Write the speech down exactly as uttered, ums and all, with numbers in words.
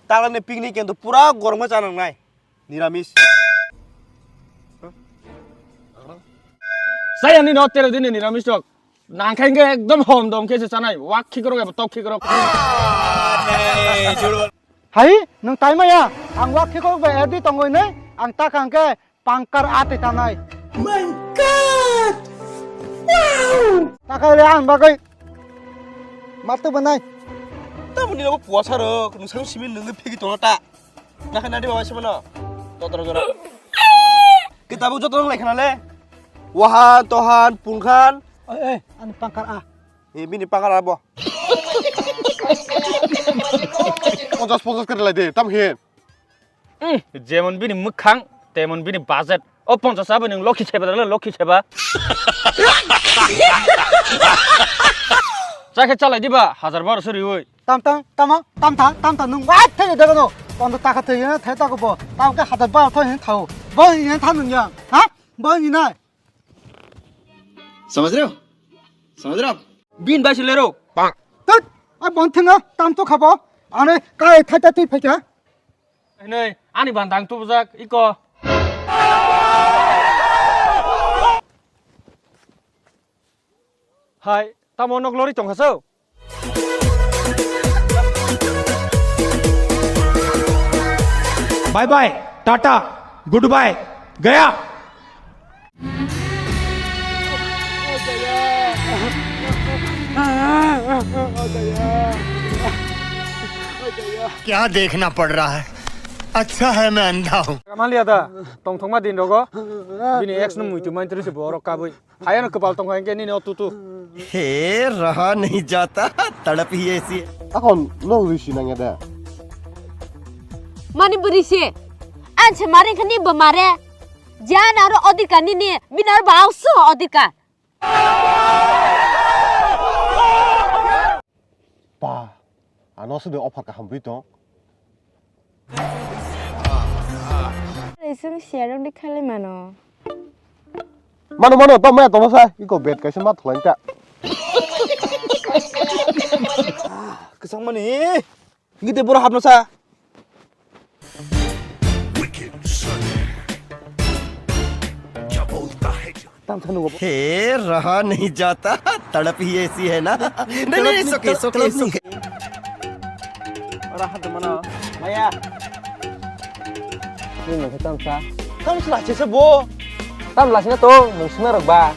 Talani picnic kento pura gormo chanang nai. Niramis. Saya ni no tere dini niramis tok. Nangkhe hwnkhe ekdom hom dom khe se chanai. Wak khikrok eba tok khikrok. Hai, nwng tai maya? Ang wak khikrok bai edi tongoi nai. Ang ta kangkhe pangkar a tei tanai. My God! Wow! Takai le ang bagwi. Matu banai. Tamoni nogo puasa rok, nwsang simin nungwi phegi tongna ta. Nakha nadi baba simono. Totor goro. Kitabuk joto nang laikhana le. Wahan, tohan, pungkhan. Oi, oi, ani pangkar a. Eh, bini pangkar a bo. Ponchas, ponchas kare lai de, tam hin. Hmm, jemon bini mwkhang, temon bini budget. O ponchas abo nwng lokhi seba dale, lokhi seba. Chakhe chalai diba, hajar baro sori oi. Tam tam, tamo, tam tha, tam tha, nwng wai thai de gano. Ponchas taka thai na thai ta ko bo. Tam ke hajar baro thai hin thao. Bo hin tha nwng ya. Ha? Bo hin nai. समझ रहे हो? समझ रहे हो आप? Bin bai se lero. Tat, a bon thenga, tam to khabo. Ane kai thai ta twi phaikha. Hinoi, ani bandang tubujak, iko. Hai, tamo nok lori tongkha sao? Bye bye, tata, goodbye, gaya. क्या देखना पड़ रहा है? अच्छा है मैं अंधा हूँ। Kamaliya da, tongthokma din rogo. Bini ex no muitu main tiri se borok kabui. Hayano kwpal tongkha hinkhe nini o tutu. हे रहा नहीं जाता, तड़प ही ऐसी है। Takhon no risi nangya da. Mani bwrwi se. An se mare kha ni bo mare. Jan aro odika nini, bini aro ba ausu odika. Ba, ano se de offer kaham bui tong. Isung siarok di khalai mano. Mano, mano, tamo ya, tamo sa. Iko bed kaisa ma thulain ta. Kwchang mani. Ngite boro hapno sa. Tam thanu go. हे रहा नहीं जाता, तड़प ही ऐसी है ना। नहीं, नहीं, it's okay, it's okay, it's okay। Ora hat mana? Maya. Ni nang tam sa. Tam sla che se bo. Tam la sina to, nung sina rok ba.